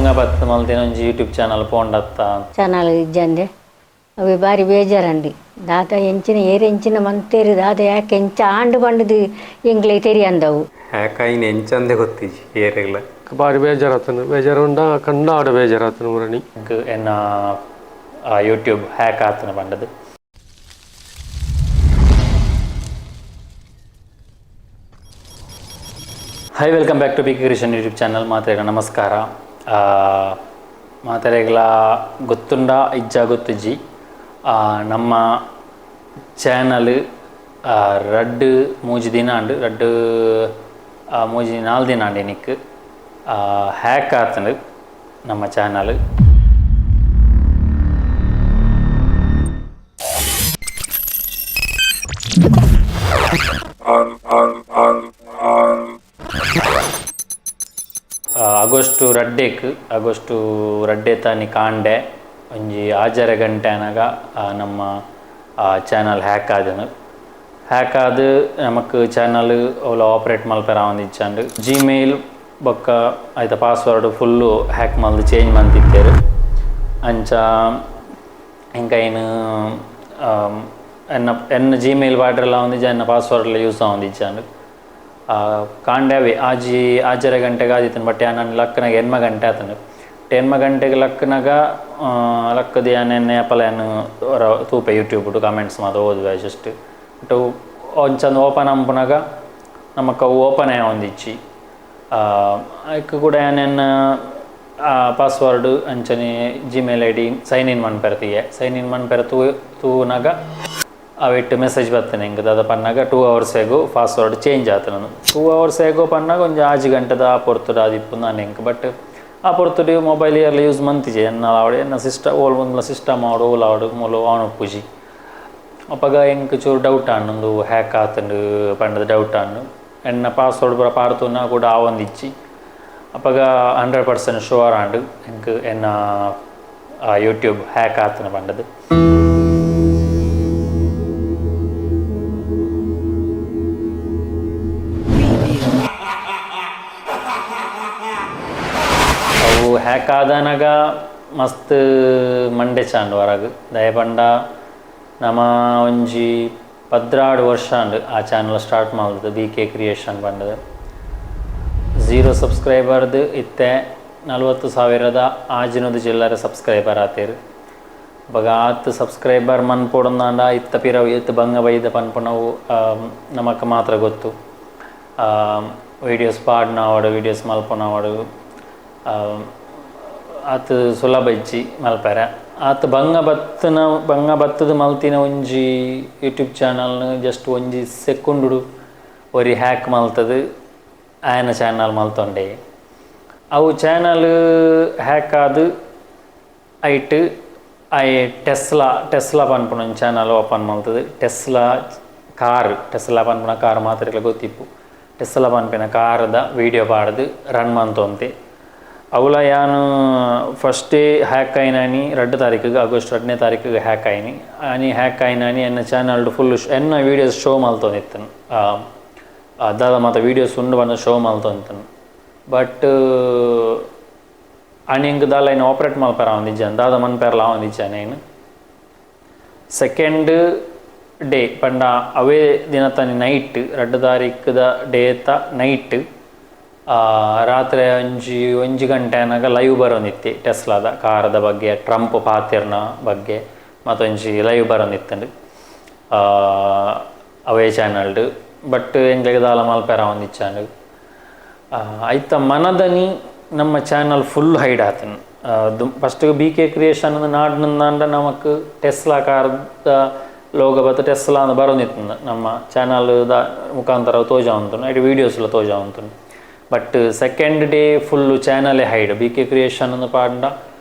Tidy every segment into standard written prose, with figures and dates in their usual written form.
ಬಂಗ ಬತ್ತ್ ಮಲ್ತಿನ ಒಂಜಿ ಯೂಟ್ಯೂಬ್ ಚಾನಲ್ ಪೋಂಡತ್ತ. ಚಾನಲ್ ಇಜ್ಜಂದೆ ಅವೆ ಬಾರಿ ಬೇಜಾರಂಡಿ. ದಾದ ಎಂಚಿನ ಏರ್ ಎಂಚಿನ ಮಂತೇರು ದಾದ ಯಾಕೆ ಎಂಚ ಆಂಡು ಪಂಡದು ಎಂಕ್ಲೆ ತೆರಿಯಂದವು. ಹ್ಯಾಕ್ ಆಯಿನ ಎಂಚಂದೆ ಗೊತ್ತಿಜಿ ಏರೆಗ್ಲ. ಬಾರಿ ಬೇಜಾರಾತನು, ಬೇಜಾರುಂಡ ಕಂಡಾಡ ಬೇಜಾರಾತನು ಮುರಣಿ. ಎನ್ನ ಯೂಟ್ಯೂಬ್ ಹ್ಯಾಕ್ ಆತನ ಪಂಡದು. Hi, welcome back to B creation YouTube channel. ಮಾತ್ರೆಗಳ ನಮಸ್ಕಾರ. ಮಾತ್ರೆಗಳ ಗೊತ್ತುಂಡ ಇಜ್ಜ ಗೊತ್ತುಜ್ಜಿ, ನಮ್ಮ ಚಾನಲ್ ರಡ್ಡು ಮೂಜಿ ದಿನ ಅಂಡು, ರಡ್ಡು ಮೂಜಿ ನಾಲ್ ದಿನ ಅಂಡು ನಿಕ್ ಹ್ಯಾಕ್ ಆತಂಡು ನಮ್ಮ ಚಾನಲ್. ಆಗಸ್ಟು ರಡ್ಡೇಕ್, ಆಗಸ್ಟು ರಡ್ಡೆ ತಾನಿ ಕಾಂಡೆ ಒಂಜಿ ಆಜರೆ ಗಂಟೆ ಅನಾಗ ನಮ್ಮ ಚಾನಲ್ ಹ್ಯಾಕ್ ಆದನು. ಹ್ಯಾಕ್ ಆದ್ ನಮಕ್ ಚಾನಲ್ ಅವ್ಲ ಆಪ್ರೇಟ್ ಮಲ್ಪೆರ ಆವೊಂದಿಜ್ಜಂಡ್. ಜಿಮೇಲ್ ಬೊಕ್ಕ ಐತ ಪಾಸ್ವರ್ಡ್ ಫುಲ್ಲು ಹ್ಯಾಕ್ ಮಲ್ದು ಚೇಂಜ್ ಮಂತಿತ್ತೇರು. ಅಂಚ ಎಂಕೈನ್ ಎನ್ನ ಎನ್ನ ಜಿಮೇಲ್ ಪಾಡ್ರೆಲ ಆವೊಂದಿಜ್ಜ, ಎನ್ನ ಪಾಸ್ವರ್ಡ್ಲ ಯೂಸ್ ಆವೊಂದಿಜ್ಜಂಡ್. ಕಾಂಡೆ ಅವೇ ಆಜಿ ಆಜರೆ ಗಂಟೆಗೆ ಆದಿತ್ತನು. ಬಟ್ ಯಾನ್ ಲಕ್ಕನಾಗ ಎಣ್ಮ ಗಂಟೆ ಆತನು. ಎಣ್ಮ ಗಂಟೆಗೆ ಲಕ್ಕನಾಗ ಲಕ್ಕದ ಯಾನ್ ಎನ್ನೆ ಅಪಲ ಯಾನ್ ತೂಪೆ ಯೂಟ್ಯೂಬ್ ಕಮೆಂಟ್ಸ್ ಮಾತ ಓದುವೆ ಜಸ್ಟ್. ಬಟ್ ಒಂಚಂದು ಓಪನ್ ಅಂಪುನಾಗ ನಮಕ್ ಅವು ಓಪನ್ ಆವೊಂದಿಜ್ಜಿ. ಐಕ್ ಕೂಡ ಯಾನ್ ಎನ್ನ ಪಾಸ್ವರ್ಡ್ ಅಂಚನೆ Gmail I D sign in ಮನ್ಪೆರೆ ತೂಯೆ. ಸೈನ್ ಇನ್ ಮನ್ಪೆರೆ ತೂನಾಗ ಅವಿಟ್ಟು ಮೆಸೇಜ್ ಬರ್ತನೆ ಎಂಕ್ ದಾದ ಪನ್ನಾಗ 2 ಅವರ್ಸ್ ಎಗೋ ಪಾಸ್ವರ್ಡ್ ಚೇಂಜ್ ಆತನ. 2 ಅವರ್ಸ್ ಎಗೋ ಪನ್ನಾಗ ಒಂಜಿ ಆಜಿ ಗಂಟೆದ ಆ ಪೊರ್ತುಡು ಆದಿಪ್ಪು ನಾನು ಎಂಕ್. ಬಟ್ ಆ ಪೊರ್ತುಡು ಮೊಬೈಲ್ ಇಯರ್ಲಿ ಯೂಸ್ ಮಂತಿಜೆ ಎನ್ನ ಆವಡೆ ಎನ್ನ ಸಿಸ್ಟ ಓಲ್ ಒಂದ್ಲ ಸಿಸ್ಟಮ್ ಆವಡು ಓಲ್ ಆವಡು ಮೂಲು ಆನ್ ಉಪ್ಪುಜಿ. ಅಪಗ ಎಂಕ್ ಚೂರು ಡೌಟ್ ಆಂಡ್, ಹ್ಯಾಕ್ ಆತಂಡು ಪಂಡದ ಡೌಟ್ ಆಂಡ್. ಎನ್ನ ಪಾಸ್ವರ್ಡ್ ಪೂರ ಪಾಡ್ತುನ ಕೂಡ ಆವೊಂದಿಜ್ಜಿ. ಅಪಗ 100% ಶುವರ್ ಆಂಡ್ ಎಂಕ್ ಎನ್ನ ಯೂಟ್ಯೂಬ್ ಹ್ಯಾಕ್ ಆತನ ಪಂಡದು. ಅವು ಹ್ಯಾಕ್ ಆದನಾಗ ಮಸ್ತ್ ಮಂಡೆ ಚಾಂಡ್ ಹೊರಗ್. ದಯ ಪಂಡ ನಮ ಒಂಜಿ 12 ವರ್ಷ ಆಂಡ್ ಆ ಚಾನಲ್ ಸ್ಟಾರ್ಟ್ ಮಲ್ತದು, ಬಿ ಕೆ ಕ್ರಿಯೇಷನ್ ಪಂಡದು. 0 ಸಬ್ಸ್ಕ್ರೈಬರ್ದು ಇತ್ತೆ 40,000 ಆಜಿನೊಂದು ಚಿಲ್ಲರೆ ಸಬ್ಸ್ಕ್ರೈಬರ್ ಆತೇರು. ಅಪಗ ಆತ್ ಸಬ್ಸ್ಕ್ರೈಬರ್ ಮನ್ಪೊಡಂದಾಂಡ ಇತ್ತ ಪಿರವು ಇತ್ತ ಬಂಗ ಬೈದ ಪನ್ಪುನವು ನಮಕ್ ಮಾತ್ರ ಗೊತ್ತು. ವೀಡಿಯೋಸ್ ಪಾಡ್ನಾವಡು, ವೀಡಿಯೋಸ್ ಮಲ್ಪುನವಡು ಆತ್ ಸುಲಭ ಇಜ್ಜಿ ಮಲ್ಪೆರೆ. ಆತ್ ಬಂಗ ಬತ್ತನ ಬಂಗ ಬತ್ತದ ಮಲ್ತಿನ ಒಂಜಿ ಯೂಟ್ಯೂಬ್ ಚಾನಲ್ನ ಜಸ್ಟ್ ಒಂಜಿ ಸೆಕೆಂಡು ಒರಿ ಹ್ಯಾಕ್ ಮಲ್ತದು ಆಯನ ಚಾನಲ್ ಮಲ್ತೊಂಡೆ. ಅವು ಚಾನಲ್ ಹ್ಯಾಕ್ ಆದ್ ಐಟ್ ಆಯೆ ಟೆಸ್ಲಾ ಟೆಸ್ಲಾ ಪನ್ಪುನ ಒಂಜಿ ಚಾನಲ್ ಓಪನ್ ಮಲ್ತದು. ಟೆಸ್ಲಾ ಕಾರ್, ಟೆಸ್ಲಾ ಪನ್ಪುನ ಕಾರ್ ಮಾತ್ರೆಗ್ಲ ಗೊತ್ತಿಪ್ಪು. ಟೆಸ್ಲಾ ಪನ್ಪಿನ ಕಾರದ ವೀಡಿಯೋ ಪಾಡ್ದು ರನ್ ಮಂತೊಂತೆ. ಅವುಲ ಯಾನ್ ಫಸ್ಟೇ ಹ್ಯಾಕ್ ಆಯಿನಾನಿ 2 ತಾರೀಕಿಗೆ, ಆಗಸ್ಟ್ 2ನೇ ತಾರೀಕಿಗೆ ಹ್ಯಾಕ್ ಆಯಿನಿ. ಆನಿ ಹ್ಯಾಕ್ ಆಯಿನಾನಿ ಎನ್ನ ಚಾನಲ್ಡ್ ಫುಲ್ ಎನ್ನ ವೀಡಿಯೋಸ್ ಶೋ ಮಲ್ತೊಂದಿತ್ತನು. ದಾದ ಮಾತ ವೀಡಿಯೋಸ್ ಉಂಡು ಪಂಡ ಶೋ ಮಲ್ತೊಂದಿತ್ತನು. ಬಟ್ ಆನಿ ಎಂಕ್ ದಾಲ ಐನ್ ಆಪ್ರೇಟ್ ಮಲ್ಪೆರ ಆವೊಂದಿಜ್ಜಾನ್, ದಾದ ಮನ್ಪೆರಲ ಆವೊಂದಿಜ್ಜಾನ್ ಐನ್. ಸೆಕೆಂಡ್ ಡೇ ಪಂಡ ಅವೇ ದಿನತಾನಿ ನೈಟ್ 2 ತಾರೀಕುದ ಡೇತ ನೈಟ್ ರಾತ್ರಿ ಒಂಜಿ ಒಂಜಿ ಗಂಟೆ ಆನಗ ಲೈವ್ ಬರೋಂದಿತ್ತಿ. ಟೆಸ್ಲಾದ ಕಾರದ ಬಗ್ಗೆ, ಟ್ರಂಪ್ ಪಾತೆರ್ನ ಬಗ್ಗೆ ಮತ್ತೊಂಜಿ ಲೈವ್ ಬರೋಂದಿತ್ತಂಡು ಅವೇ ಚಾನಲ್ಡ್. ಬಟ್ ಎಂಕ್ಲೆಗ್ ದಾಲ ಮಲ್ಪೆರ ಆವೊಂದಿಜ್ಜಾಂಡ್. ಐತ ಮನದನಿ ನಮ್ಮ ಚಾನಲ್ ಫುಲ್ ಹೈಡ್ ಆತನ್. ಫಸ್ಟ್ ಬಿ ಕೆ ಕ್ರಿಯೇಷನ್ ನಾಡ್ನಂದಾಂಡ ನಮಕ್ ಟೆಸ್ಲಾ ಕಾರ್ದ ಲೋಗೋ ಬತ್ತ ಟೆಸ್ಲಾ ಅಂದ್ ಬರೋಂದಿತ್ತು ನಮ್ಮ ಚಾನಲ್ದ ಮುಖಾಂತರ ತೋಜಾವೊಂತುಂಡು, ಐಟ್ ವೀಡಿಯೋಸ್ಲ ತೋಜಾವೊಂತುಂಡು. ಬಟ್ ಸೆಕೆಂಡ್ ಡೇ ಫುಲ್ಲು ಚಾನಲೇ ಹೈಡ್. ಬಿ ಕೆ ಕ್ರಿಯೇಷನ್ ಅಂದ್ ಪಾಡ್ಂಡ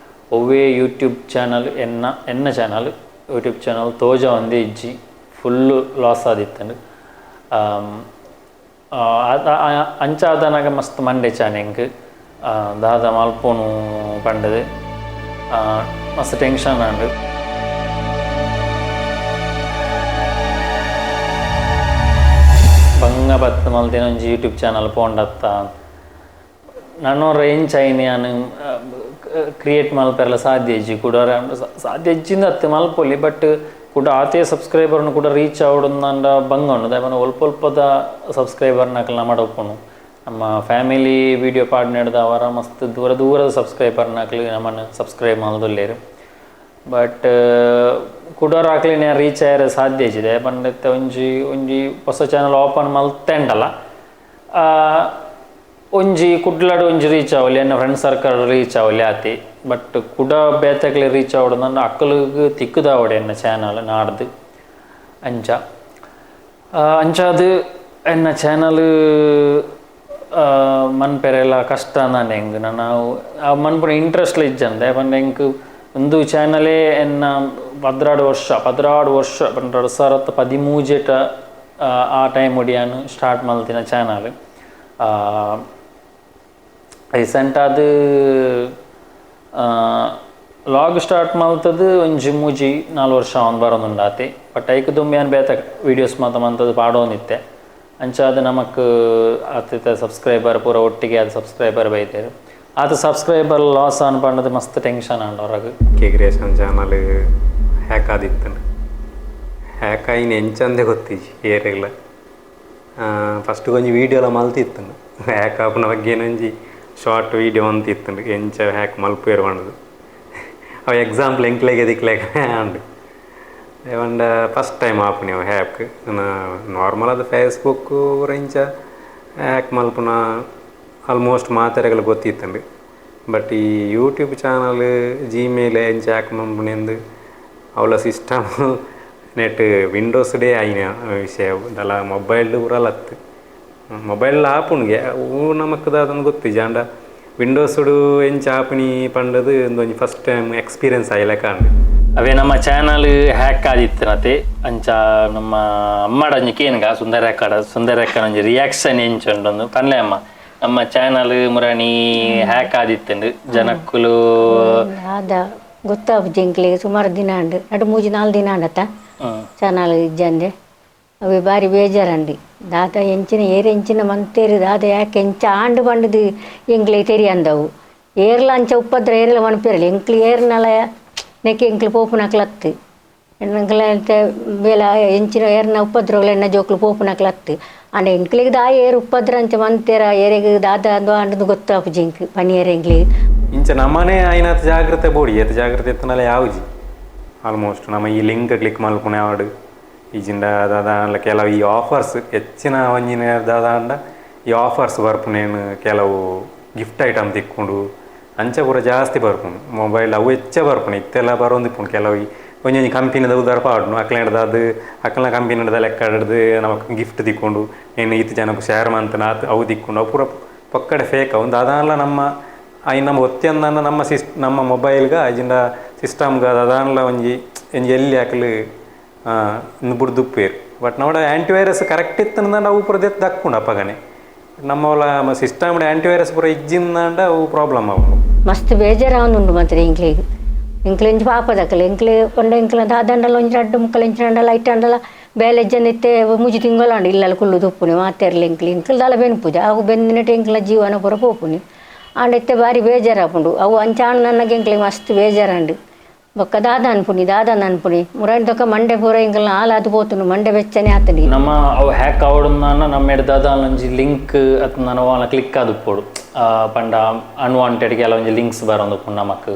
ಒವ್ವೇ ಯೂಟ್ಯೂಬ್ ಚಾನಲ್ ಎನ್ನ ಎನ್ನ ಚಾನಲ್ ಯೂಟ್ಯೂಬ್ ಚಾನಲ್ ತೋಜಾವೊಂದೇ ಇಜ್ಜಿ, ಫುಲ್ಲು ಲಾಸ್ ಆದಿತ್ತಂಡು. ಅಂಚಾದನಗ ಮಸ್ತ್ ಮಂಡೆ ಚಾನೆ ಎಂಕ್ ದಾದ ಮಲ್ಪೊನು ಪಂಡದು ಮಸ್ತ್ ಟೆನ್ಷನ್ ಆಂಡ್. ಬಂಗ ಬತ್ತ್ ಮಲ್ತಿನ ಒಂಜಿ ಯೂಟ್ಯೂಬ್ ಚಾನಲ್ ಪೋಂಡತ್ತ. ನನೊರ ಎಂಚ ಆಯ್ನೆ ಕ್ರಿಯೇಟ್ ಮಲ್ಪೆರಲ ಸಾಧ್ಯ ಇಜ್ಜಿ ಕೂಡ ಸಾಧ್ಯ ಇಜ್ಜಿಂದ ಅತ್ತೆ ಮಲ್ಪೊಲಿ ಬಟ್ ಕೂಡ ಆತೇ ಸಬ್ಸ್ಕ್ರೈಬರ್ನು ಕೂಡ ರೀಚ್ ಆವಡಂದ ಬಂಗ ಉಂಡು ದಾಯೆ ಒಲ್ಪ ಒಲ್ಪದ ಸಬ್ಸ್ಕ್ರೈಬರ್ನಕಲ್ನ ಮಡಪುನು ನಮ್ಮ ಫ್ಯಾಮಿಲಿ ವಿಡಿಯೋ ಪಾಡ್ನೆಡ್ದ ಅವರ ಮಸ್ತ್ ದೂರ ದೂರದ ಸಬ್ಸ್ಕ್ರೈಬರ್ನಕಲು ನಮ್ಮನ್ನು ಸಬ್ಸ್ಕ್ರೈಬ್ ಮಲ್ದುಲ್ಲೇರು ಬಟ್ ಕುಡೋರ್ ಆಕ್ಲಿನ ರೀಚ್ ಆಯರೆ ಸಾಧ್ಯ ಇಜ್ಜಿದೆ ಪಂಡ ಒಂಜಿ ಒಂಜಿ ಹೊಸ ಚಾನಲ್ ಓಪನ್ ಮಲ್ತೆಂಡಲ ಒಂಜಿ ಕುಡ್ಲಡ್ ಒಂಜಿ ರೀಚ್ ಆವಲಿ ಎನ್ನ friend circle reach ಆವಲಿ ಆತಿ ಬಟ್ ಕುಡ ಬೇತಕ್ಲೆ ರೀಚ್ ಆವಡಂದ ಅಕ್ಕಲಿಗೆ ತಿಕ್ಕುದಾವಡೆ ಎನ್ನ ಚಾನಲ್ ನಾಡ್ದು ಅಂಚ ಅಂಚಾದು ಎನ್ನ ಚಾನಲ್ ಮನ್ಪೆರೆಲ್ಲ ಕಷ್ಟ ಅಂದಾನೆ ಹೆಂಗೆ ನಾನು ಆ ಮನ್ಪುನ ಇಂಟ್ರೆಸ್ಟ್ಲ ಇಜ್ಜಂದೆ ಪಂಡ ಎಂಕ್ ಒಂದು ಚಾನಲೇ ಎನ್ನ 12 ವರ್ಷ 2013 ಆ ಟೈಮ್ ಒಡಿಯಾನು ಸ್ಟಾರ್ಟ್ ಮಲ್ತಿನ ಚಾನಲ್. ರೀಸೆಂಟ್ ಅದು ಲಾಗ್ ಸ್ಟಾರ್ಟ್ ಮಲ್ತದ್ದು ಒಂಜಿ ಮೂಜಿ 4 ವರ್ಷ ಒಂದು ಬರೋದುಂಡಾತಿ ಬಟ್ ಐಕ್ ದುಂಬಿಯಾನ್ ಬೇತ ವೀಡಿಯೋಸ್ ಮಾತ ಮಂತದ್ದು ಪಾಡೋನಿತ್ತೆ ಅಂಚಾದ ನಮಕ್ ಆತ ಸಬ್ಸ್ಕ್ರೈಬರ್ ಪೂರ ಒಟ್ಟಿಗೆ ಅದು ಸಬ್ಸ್ಕ್ರೈಬರ್ ಬೈತೇರು ಆತ ಸಬ್ಸ್ಕ್ರೈಬರ್ ಲಾಸ್ ಅನ್ಪಂಡದು ಮಸ್ತ್ ಟೆನ್ಷನ್ ಅಂಡ ಹೊರಗೆ. K creation channel hack ಆದಿತ್ತನು hack ಆಯಿನ ಎಂಚಂದೆ ಗೊತ್ತಿಜ್ಜಿ ಏರೆಗ್ಲ ಫಸ್ಟ್ ಒಂಜಿ ವೀಡಿಯೋ ಎಲ್ಲ ಮಲ್ತಿತ್ತನು ಹ್ಯಾಕ್ ಆಪುನ ಬಗ್ಗೆ ಒಂಜಿ ಶಾರ್ಟ್ ವೀಡಿಯೋ ಅಂತ ಇತ್ತು ಎಂಚ ಹ್ಯಾಕ್ ಮಲ್ಪೇರು ಪಂಡದು ಅವು ಎಕ್ಸಾಂಪಲ್ ಎಂಕ್ಲೆಗೆ ದಿಕ್ಲೆಗ್ ಅಂಡು ಪಂಡ ಫಸ್ಟ್ ಟೈಮ್ ಆಪುನಿ ಅವು ಹ್ಯಾಕ್ ನಾರ್ಮಲ್ ಅದು ಫೇಸ್ಬುಕ್ ಇಂಚ ಹ್ಯಾಕ್ ಮಲ್ಪುನ ಆಲ್ಮೋಸ್ಟ್ ಮಾತೆರೆಗ್ಲ ಗೊತ್ತಿತ್ತಂಡು ಬಟ್ ಈ YouTube channel Gmail ಎಂಚ ಹ್ಯಾಕ್ ಮಲ್ಪುನೆಂದು ಅವಳ system net Windows day ಆಯಿನ ವಿಷಯ ದಲ ಮೊಬೈಲ್ ಪೂರಲತ್ತು ಮೊಬೈಲ್ ಆಪುಣಿಗೆ ಅವು ನಮಕ್ ದಾದಂದು ಗೊತ್ತಿಜ್ಜಿ ಆಂಡ ವಿಂಡೋಸ್ಡು ಎಂಚ ಆಪುನಿ ಪಂಡದು ಒಂದೊಂಜಿ first time experience ಆಯ್ಲೆಕ್ಕ ಅಂಡು. ಅವೇ ನಮ್ಮ ಚಾನಲ್ ಹ್ಯಾಕ್ ಆದಿತ್ತನತೆ ಅಂಚ ನಮ್ಮ ಅಮ್ಮಡ ಒಂಜಿ ಕೇನ್ಗ ಸುಂದರ ಅಕ್ಕಡ ಸುಂದರ ಅಕ್ಕನ ಒಂಜಿ ರಿಯಾಕ್ಷನ್ ಎಂಚ ಉಂಡೊಂದು ಪನ್ಲೆ ಅಮ್ಮ ನಮ್ಮ ಚಾನಲ್ ಮುರಣಿ ಹ್ಯಾಕ್ ಆದಿತ್ತಂಡು ಜನಕ್ಕುಲು ಆದ ಗೊತ್ತಾಪುಜಿ ಎಂಕ್ಲೆಗ್ ಸುಮಾರು ದಿನ ಅಂಡು ನಡು ಮೂಜಿ 4 ದಿನ ಅಂಡತ್ತ ಚಾನಲ್ ಇಜ್ಜಂದೆ ಅವೆ ಬಾರಿ ಬೇಜಾರಂಡಿ ದಾದ ಎಂಚಿನ ಏರ್ ಎಂಚಿನ ಮಂತೇರು ದಾದ ಯಾಕೆ ಎಂಚ ಆಂಡು ಪಂಡದು ಎಂಕ್ಲೆಗ್ ತೆರಿಯಂದವು ಏರ್ಲ ಅಂಚ ಉಪದ್ರ ಏರ್ಲ ಮನ್ಪೇರಲಿ ಎಂಕ್ಲು ಏರ್ನಲ ನೆಕ್ಕೆ ಎಂಕ್ಲು ಪೋಪುನಕ್ಲತ್ತು ಎಂಕ್ಲ ಬೇಲ ಎಂಚಿನ ಏರ್ನ ಉಪದ್ರವಲ ಎನ್ನ ಜೋಕ್ಲು ಪೋಪುನಕ್ಲತ್ತು ಅಂಡ ಎಂಕ್ಲೆಗ್ ದಾ ಏರ್ ಉಪದ್ರ ಅಂಚ ಮಂತೇರ ಏರೆಗ್ ದಾದ ಅಂದು ಆಂಡದು ಗೊತ್ತಾಪುಜಿ ಎಂಕ್ ಪನಿಯರ್ ಎಂಕ್ಲೆಗ್. ಇಂಚ ನಮ್ಮನೆ ಆಯ್ನಾತ್ ಜಾಗ್ರತೆ ಬೋಡಿ ಏತ್ ಜಾಗ್ರತೆ ಎತ್ತನಲ ಯಾವುಜಿ ಆಲ್ಮೋಸ್ಟ್ ನಮ್ಮ ಈ ಲಿಂಕ್ ಕ್ಲಿಕ್ ಮಲ್ಪುನೆ ಆವಡ್ ಈಜಿಂದ ದಾದಾಂಡ ಕೆಲವು ಈ ಆಫರ್ಸ್ ಹೆಚ್ಚಿನ ಒಂಜಿನ ದಾದಾಂಡ ಈ ಆಫರ್ಸ್ ಬರ್ಪುನೇನು ಕೆಲವು ಗಿಫ್ಟ್ ಐಟಮ್ ತಿಕ್ಕೊಂಡು ಅಂಚ ಪೂರ ಜಾಸ್ತಿ ಬರ್ಪುನು ಮೊಬೈಲ್ ಅವು ಹೆಚ್ಚ ಬರ್ಪುನು ಇತ್ತೆಲ್ಲ ಬರೋಂದಿಪ್ಪುನು ಕೆಲವು ಒಂಜೊಂಜಿ ಕಂಪನಿದ ಉದಾರ ಪಾಡುನು ಅಕ್ಲೆಂಡ್ದಾದ ಅಕ್ಲೆನ ಕಂಪನಿದ ಲೆಕ್ಕ ಹಿಡ್ದು ನಮಕ್ ಗಿಫ್ಟ್ ತಿಕ್ಕೊಂಡು ಏನು ಈತ ಜನಕ್ಕೆ ಶೇರ್ ಮಂತನ ಆತು ಅವು ತಿಕ್ಕೊಂಡು ಅವು ಪೂರ ಪಕ್ಕಡೆ ಫೇಕ್ ಅವು ದಾದಾನ್ಲ ನಮ್ಮ ಐನ್ ನಮ್ಮ ಒತ್ತಿಯಂದ ನಮ್ಮ ನಮ್ಮ ಮೊಬೈಲ್ಗ ಅಜಿಂದ ಸಿಸ್ಟಮ್ಗ ದಾದಾನ್ಲ ಒಂಜಿ ಒಂಜಿ ಎಲ್ಲಿ ಹಾಕಲು ಬುಡ್ದುಪ್ಪೇರು ಬಟ್ ನಮ್ಮಡ ಆ್ಯಂಟಿವೈರಸ್ ಕರೆಕ್ಟ್ ಇತ್ತಂದ ಅವು ಪೂರ ದೆತ್ತು ದಕ್ಕೊಂಡು ಅಪ್ಪಗನೆ ನಮ್ಮ ಸಿಸ್ಟಮ್ ಆ್ಯಂಟಿವೈರಸ್ ಪೂರ ಇಜ್ಜಿಂದ ಅವು ಪ್ರಾಬ್ಲಮ್ ಅವು. ಮಸ್ತ್ ಬೇಜಾರಾವೊಂದುಂಡು ಮಾತ್ರ ಎಂಕ್ಲೆಗ್ ಎಂಕ್ಲೆ ಒಂಜಿ ಪಾಪದಕಲ್ ಎಂಕ್ಲೆ ಪಂಡ ಎಂಕ್ಲ ದಾದಂಡಲ ಒಂಜಿ ರಡ್ಡು ಮುಕ್ಕಲ ಎಂಚಿನ ಐಟ್ ಅಂಡಲ ಬೇಲೆ ಜನ ಇತ್ತೆ ಮೂಜಿ ತಿಂಗಳಾಂಡ ಇಲ್ಲಲ್ಲ ಕುಲ್ಲು ತುಪ್ಪುನಿ ಮಾತೆರ್ಲ ಎಂಕ್ಲೆ ಎಂಕ್ಲ ದಾಲ ಬೆನ್ಪುಜ ಅವು ಬೆಂದಿನಟ್ಟು ಎಂಕ್ಲ ಜೀವನ ಪೂರ ಪೋಪುನಿ ಆಂಡ ಇತ್ತೆ ಬಾರಿ ಬೇಜಾರಾಪುಂಡು ಅವು ಅಂಚಾಂಡ ನನ್ನಗೆ ಎಂಕ್ಲೆ ಮಸ್ತ್ ಬೇಜಾರಂಡು ಬೊಕ್ಕ ದಾದ ಅನ್ಪುನಿ ದಾದ ಅನ್ಪುನಿ ಮುರಾಣಿ ತೊಕ್ಕ ಮಂಡೆ ಪೂರ ಎಂಕಲ್ನ ಹಾಲಾದು ಪೋತುನು ಮಂಡೆ ಬೆಚ್ಚನೆ ಆತನಿ. ನಮ್ಮ ಅವು ಹ್ಯಾಕ್ ಆವಡಂದಾನ ನಮ್ಮ ಎಡ್ದಾದ ಒಂಜಿ ಲಿಂಕ್ ಅತ್ ನನ ಕ್ಲಿಕ್ ಆದುಪ್ಪೊಡು ಪಂಡ ಅನ್ವಾಂಟೆಡ್ ಕೆಲವೊಂಜಿ ಲಿಂಕ್ಸ್ ಬರೋಂದುಪ್ಪುಂಡು ನಮಕ್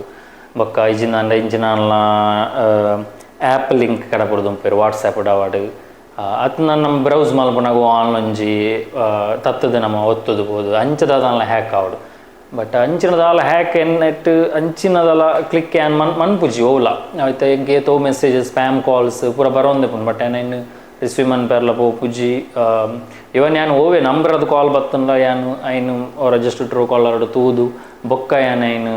ಬೊಕ್ಕ ಇಜಿನಾಂಡ ಇಂಜಿನಾನ್ಲ ಆ್ಯಪ್ ಲಿಂಕ್ ಕಡಪುಡ್ದುಂಪೇರು ವಾಟ್ಸಾಪ್ ಡಾವಾಡು ಅತ್ ನಮ್ಮ ಬ್ರೌಸ್ ಮಲ್ಪುನಾಗ ಆನ್ಲೊಂಜಿ ತತ್ತದ ನಮ್ಮ ಒತ್ತದು ಪೋದು ಅಂಚದಾದನ್ಲ ಹ್ಯಾಕ್ ಆವಡು ಬಟ್ ಅಂಚಿನದಾಲ ಹ್ಯಾಕ್ ಎನ್ನೆಟ್ ಅಂಚಿನದಲ ಕ್ಲಿಕ್ ಏನ್ ಮನ್ಪುಜಿ ಓಲ ಐತೆ ಎಂಕ್ ಏತೋ messages spam calls ಪೂರ ಬರೋಂದಿಪ್ಪುಂಡು ಬಟ್ ಏನೇನು ರಿಸೀವ್ ಮನ್ಪೆರ್ಲ ಪೋಪುಜಿ ಇವನ್ ಯಾನ್ ಓವೆ ನಂಬರದು ಕಾಲ್ ಬತ್ತಂಡ ಯಾನು ಐನು ಅವರ just true collar ತೂದು ಬೊಕ್ಕ ಯಾನ್ ಐನು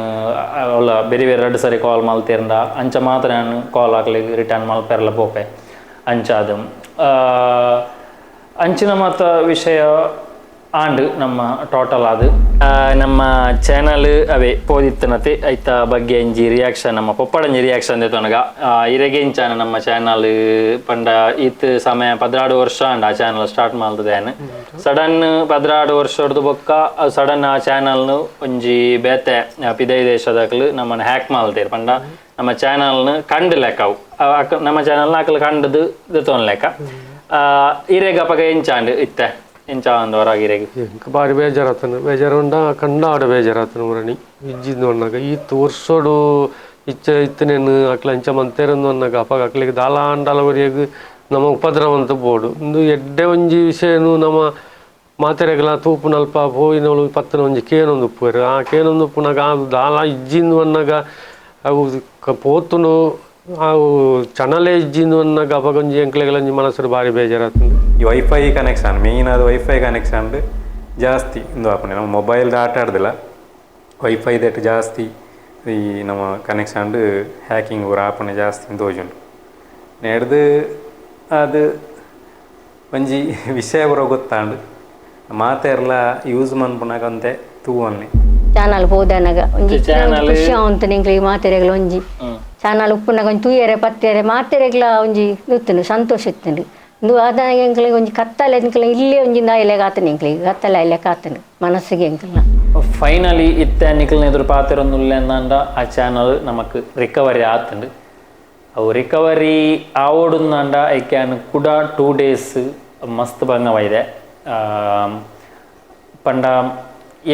ಅವಲ ಬೇರೆ ಬೇರೆ ರಡ್ಡು ಸರಿ ಕಾಲ್ ಮಲ್ತೇರಂಡ ಅಂಚ ಮಾತ್ರ ಯಾನು ಕಾಲ್ ಹಾಕ್ಲಿ ರಿಟರ್ನ್ ಮಲ್ಪೆರ್ಲ ಪೋಪೆ ಅಂಚಾದ ಅಂಚಿನ ಮಾತ ವಿಷಯ. ಆಂಡ್ ನಮ್ಮ ಟೋಟಲ್ ಅದು ನಮ್ಮ ಚಾನಲ್ ಅವೇ ಪೋದಿತ್ತನತೆ ಐತ ಬಗ್ಗೆ ಇಂಜಿ ರಿಯಾಕ್ಷನ್ ನಮ್ಮ ಪೊಪ್ಪಡಂಜಿ ರಿಯಾಕ್ಷನ್ ದೇತೊನಗ ಇರೆಗೆ ಇಂಚಾನ ನಮ್ಮ ಚಾನಲ್ ಪಂಡ ಇತ್ ಸಮಯ 12 ವರ್ಷ ಅಂಡ್ ಆ ಚಾನಲ್ ಸ್ಟಾರ್ಟ್ ಮಾಡ್ತದೆ. ಸಡನ್ 12 ವರ್ಷದ ಬೊಕ್ಕ ಸಡನ್ ಆ ಚಾನಲ್ ಒಂಜಿ ಬೇತೆ ಪಿದೈ ದೇಶದಾಕಲು ನಮ್ಮನ್ನ ಹ್ಯಾಕ್ ಮಾಡ್ತೇವೆ ಪಂಡ ನಮ್ಮ ಚಾನಲ್ನ ಕಂಡು ಲೆಕ್ಕ ಅವು ನಮ್ಮ ಚಾನಲ್ನ ಅಕಲು ಕಂಡದು ದೆತೊನ್ ಲೆಕ್ಕ ಇರೆಗ ಅಪಗ ಎಂಚಾಂಡ್ ಇತ್ತೆ ಎಂಚ ಒಂದು ಹೊರಗಿರೆಗೆ ಎಂಕ್ ಬಾರಿ ಬೇಜಾರಾತನು ಬೇಜಾರುಂಡ ಕಂಡಾಡ ಬೇಜಾರಾತನು ಮುರಣಿ ಇಜ್ಜಿಂದು ಅನ್ನಾಗ ಈತ್ ವರ್ಷೋಡು ಇಚ್ಚ ಇತ್ತನೇನು ಅಕ್ಲ ಅಂಚ ಮಂತೇರಂದು ಅನ್ನಾಗ ಅಪಗ ಅಕ್ಲಿಗೆ ದಾಲ ಅಂಡಲ ಒರಿಯಗ್ ನಮ್ಮ ಉಪದ್ರವಂತ ಬೋಡು ಇಂದು ಎಡ್ಡೆ ಒಂಜಿ ವಿಷಯನು ನಮ್ಮ ಮಾತೆರೆಗಲ ತೂಪುನಲ್ಪ ಪೋಯಿನವಳು ಪತ್ತನ ಒಂಜಿ ಕೇನೊಂದು ಉಪ್ಪುವೆರು ಆ ಕೇನೊಂದು ಉಪ್ಪುನಾಗ ಆ ದಾಲ ಇಜ್ಜಿಂದು ಅನ್ನಾಗ ಅವು ಪೋತುನು ಅವು ಚಣಲೇ ಇಜ್ಜಿಂದು ಅನ್ನಾಗ ಅಪಗ ಒಂಜಿ ಎಂಕ್ಲೆಗಳ ಒಂಜಿ ಮನಸ್ಸು ಬಾರಿ ಬೇಜಾರಾತುಂಡು. ಈ wifi connection main ಅದು ವೈಫೈ ಕನೆಕ್ಷನ್ ಜಾಸ್ತಿ ಇಂದು ಆಪುಂಡು ನಮ್ಮ ಮೊಬೈಲ್ದ ಆಟ ಆಡ್ದಿಲ್ಲ ವೈಫೈ that ಜಾಸ್ತಿ ಈ ನಮ್ಮ ಕನೆಕ್ಷನ್ ಹ್ಯಾಕಿಂಗ್ ಪೂರ ಆಪುಂಡು ಜಾಸ್ತಿ ತೋಜುಂಡು ನೆಡ್ದು ಅದು ಒಂಜಿ ವಿಷಯ ಪೂರ ಗೊತ್ತಾಂಡು ಮಾತೆರ್ಲ ಯೂಸ್ ಮನ್ಪುನಾಗ ಅಂತೆ ತೂವನ್ನಿ ಚಾನಲ್ ಪೋದನಗ ಒಂಜಿ ಖುಷಿ ಆವಂತ ನಿಂಕ್ಲಿಗೆ ಮಾತೆರೆಗ್ಲ ಒಂಜಿ ಚಾನಲ್ ಉಪ್ಪುನಾಗ ಒಂಜಿ ತೂಯರೆ ಪತ್ತೆರೆ ಮಾತೆರೆಗ್ಲ ಒಂಜಿ ಇತ್ತುಂಡು ಸಂತೋಷ ಇತ್ತುಂಡು. ಇಂದು ಆದನಾಗ ಎಂಕ್ಲಿಗೆ ಒಂಜಿ ಕತ್ತಲೆ ಎಂಕ್ಲ ಇಲ್ಲೇ ಒಂಜಿ ನಾಯಿಲೆಗ ಆತನ ಎಂಕ್ಲಿಗೆ ಕತ್ತಲೆ ಇಲೆಕ ಆತನು ಮನಸ್ಸಿಗೆ ಎಂಕ್ಲ. ಫೈನಲಿ ಇತ್ತೆ ನಿಕ್ಲಿನ ಎದುರು ಪಾತೆರೊಂದುಲ್ಲೆ ಅಂದಾಂಡ ಆ ಚಾನಲ್ ನಮಕ್ ರಿಕವರಿ ಆತುಂಡು. ಅವು ರಿಕವರಿ ಆವೊಡುಂದಾಂಡ ಐಕ್ಯಾನ್ ಕುಡ 2 ಡೇಸ್ ಮಸ್ತ್ ಬಂಗವಾಗಿದೆ. ಪಂಡ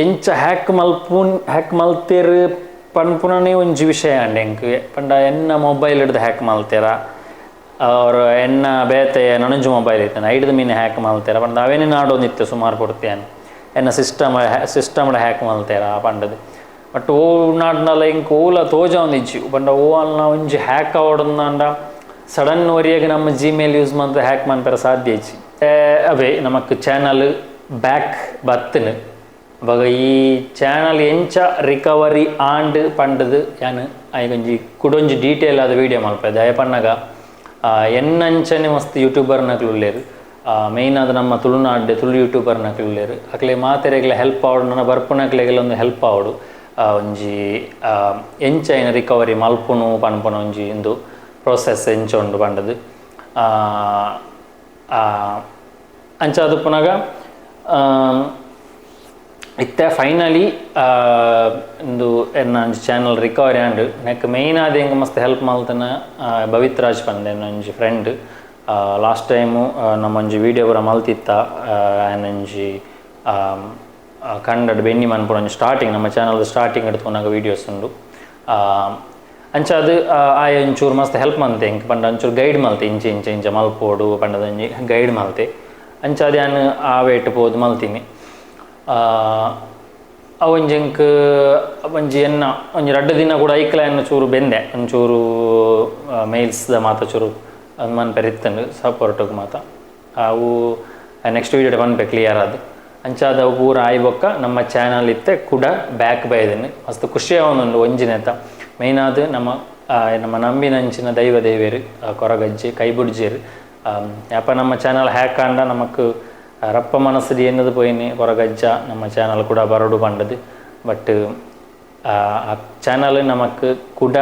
ಎಂಚ ಹ್ಯಾಕ್ ಮಲ್ಪುನ್ ಹ್ಯಾಕ್ ಮಲ್ತೇರು ಪನ್ಪುನನೇ ಒಂಜಿ ವಿಷಯ ಅಂಡ್ ಎಂಕ್ ಪಂಡ ಎನ್ನ ಮೊಬೈಲ್ ಹಿಡ್ದು ಹ್ಯಾಕ್ ಮಲ್ತೇರ ಅವ್ರು ಎನ್ನ ಬೇತೆ ನನಂಜು ಮೊಬೈಲ್ ಐತಾನೆ ಐಡ್ದು ಮೀನು ಹ್ಯಾಕ್ ಮಲ್ತೇರ ಪಂಡ ಅವೇನೇ ನಾಡೊಂದಿತ್ತು ಸುಮಾರು ಕೊಡ್ತೇನೆ ಎನ್ನ ಸಿಸ್ಟಮ್ ಹ್ಯಾಕ್ ಮಲ್ತೇರ ಪಂಡದು. ಬಟ್ ಓ ನಾಡ್ನಲ್ಲ ಇಂಕ್ ಓಲ ತೋಜ ಒಂದಿಜ್ಜಿ ಪಂಡ ಓ ಅಲ್ಲ ಒಂಜಿ ಹ್ಯಾಕ್ ಆವೊಡುಂದಾಂಡ ಸಡನ್ ಒರಿಯಾಗ ನಮ್ಮ ಜಿಮೇಲ್ ಯೂಸ್ ಮಂತ ಹ್ಯಾಕ್ ಮನ್ಪೆರ ಸಾಧ್ಯ ಇಜ್ಜಿ. ಅವೇ ನಮಕ್ ಚಾನಲ್ ಬ್ಯಾಕ್ ಬತ್ತನು ಅವಾಗ ಈ ಚಾನಲ್ ಎಂಚ ರಿಕವರಿ ಆಂಡ್ ಪಂಡದು ಯಾನ್ ಐಗೊಂಜಿ ಕುಡೊಂಜಿ ಡೀಟೇಲ್ ಆದ ವೀಡಿಯೋ ಮಲ್ಪೆ ದಯ ಪನ್ನಗ ಎನ್ನಂಚನೆ ಮಸ್ತ್ ಯೂಟ್ಯೂಬರ್ ನಕಲು ಉಲ್ಲೇರು ಮೇಯ್ನ್ ಆದ ನಮ್ಮ ತುಳುನಾಡು ತುಳು ಯೂಟ್ಯೂಬರ್ ನಕಲು ಉಲ್ಲೇರು ಅಕ್ಲೆ ಮಾತೆರೆಗ್ಲ ಹೆಲ್ಪ್ ಆವಡು ನನ್ನ ಬರ್ಪುನಕ್ಲೆಗೆಲ್ಲ ಒಂದು ಹೆಲ್ಪ್ ಆವಡು ಒಂಜಿ ಎಂಚ ಐನ ರಿಕವರಿ ಮಲ್ಪುನು ಪನ್ಪುನ ಒಂಜಿ ಇಂದು ಪ್ರೊಸೆಸ್ ಎಂಚ ಉಂಡು ಪಂಡದು. ಅಂಚ ಅದು ಪುನಗ ಇತ್ತೆ ಫೈನಲಿ ಇಂದು ಎನ್ನ ಒಂಜಿ ಚಾನಲ್ ರಿಕವರಿ ಆಂಡ್ ನೆಕ್ ಮೇಯ್ನ್ ಆದ ಎಂಕ್ ಮಸ್ತ್ ಹೆಲ್ಪ್ ಮಲ್ತನ ಭವಿತ್ರಾಜ್ ಪಂದ್ ಎನ್ನ ಒಂಜಿ friend. Last time ನಮ್ಮೊಂಜಿ video ಪೂರ ಮಲ್ತಿತ್ತ ಆಯನೊಂಜಿ ಕಂಡಡ್ ಬೆನ್ನಿ ಮನ್ಪುನ ಒಂಜಿ ಸ್ಟಾರ್ಟಿಂಗ್ ನಮ್ಮ ಚಾನಲ್ ಸ್ಟಾರ್ಟಿಂಗ್ ಎಡ್ತುನಾಗ ವೀಡಿಯೋಸ್ ಉಂಡು. ಅಂಚ ಅದು ಆಯ್ ಒಂಚೂರು ಮಸ್ತ್ ಹೆಲ್ಪ್ ಮಲ್ತೆ ಎಂಕ್ ಪಂಡ ಒಂಚೂರು ಗೈಡ್ ಮಲ್ತೆ ಇಂಚ ಇಂಚ ಇಂಚ ಮಲ್ಪೋಡು ಪಂಡದ ಒಂಜಿ ಗೈಡ್ ಮಲ್ತೆ. ಅಂಚ ಅದು ಯಾನ್ ಆ ವೇಟ್ ಪೋದು ಮಲ್ತೀನಿ. ಅವೊಂಜಿ ಎಂಕ್ ಒಂಜಿ ಎನ್ನ ಒಂಜಿ ರಡ್ಡು ದಿನ ಕೂಡ ಐಕ್ಲ ಎನ್ನ ಚೂರು ಬೆಂದೆ ಒಂಚೂರು ಮೇಲ್ಸ್ದ ಮಾತ ಚೂರು ಮನ್ಪೆರ್ ಇತ್ತಂಡು ಸಪೋರ್ಟಿಗೆ ಮಾತ ಅವು ನೆಕ್ಸ್ಟ್ ವೀಡಿಯೋ ಪನ್ಪೆ ಕ್ಲಿಯರ್ ಅದು. ಅಂಚಾದ ಅವು ಪೂರ ಆಯಿ ಬೊಕ್ಕ ನಮ್ಮ ಚಾನಲ್ ಇತ್ತೆ ಕೂಡ ಬ್ಯಾಕ್ ಬೈದನು ಮಸ್ತ್ ಖುಷಿ ಆವೊಂದುಂಡು ಒಂಜಿನೆತ ಮೇಯ್ನ್ ಆದ್ ನಮ್ಮ ನಮ್ಮ ನಂಬಿನಂಚಿನ ದೈವ ದೇವೇರು ಕೊರಗಜ್ಜಿ ಕೈಬುಡ್ಜೇರು ಯಪ್ಪ ನಮ್ಮ ಚಾನಲ್ ಹ್ಯಾಕ್ ಆಂಡ ನಮಕ್ ರಪ್ಪ ಮನಸ್ಸು ಎನ್ನದು ಪೋಯಿನಿ ಕೊರಗಜ್ಜ ನಮ್ಮ ಚಾನಲ್ ಕೂಡ ಬರಡು ಪಂಡದು. ಬಟ್ ಆ ಚಾನಲ್ ನಮಕ್ ಕೂಡ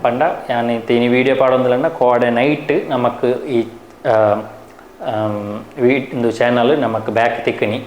ಪಂಡ ಯಾನ್ ಇತ್ತೆ ಇನಿ ವೀಡಿಯೋ ಪಾಡೊಂದುಲ್ಲಂಡ ಕೋಡೆ ನೈಟ್ ನಮಕ್ ಈ ಇಂದು ಚಾನಲ್ ನಮಕ್ ಬ್ಯಾಕ್ ತಿಕ್ಕನಿ.